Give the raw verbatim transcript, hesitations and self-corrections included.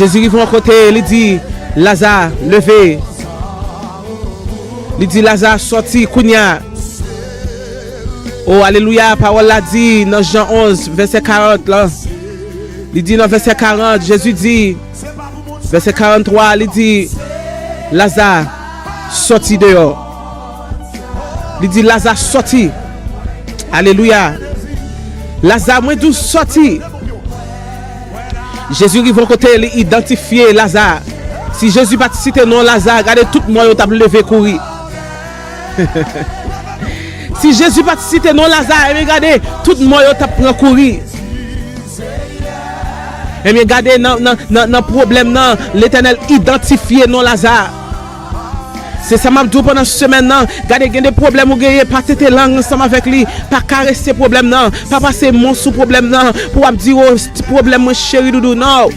Jezi rive yon kote, li di, Laza, leve. Li di, Laza, sòti kounye a. O, alelouya, pawòl la di nan Jan onz, vèsè karant lan. Li di nan vèsè karant, Jezi di, vèsè karanntwa, li di, Laza, sòti deyò. Li di, Laza, sòti. Alelouya. Laza, mwen di w sòti. Jezi rive yon kote, li idantifye Laza. Si Jezi pa t site non Laza, gade tout mò yo t ap leve kouri. Si Jezi pa t site non Laza, ebyen gade, tout mò yo t ap pran kouri. Ebyen gade nan, nan, nan, nan pwoblèm nan, Letènèl idantifye non Laza. Se sa m ap di w pandan semèn nan. Gade, gen de pwoblèm ou genyen, pa tete lang ansanm avèk li. Pa karese pwoblèm nan. Pa pase mo sou pwoblèm nan pou w ap di, o, pwoblèm mwen cheri doudou. Non.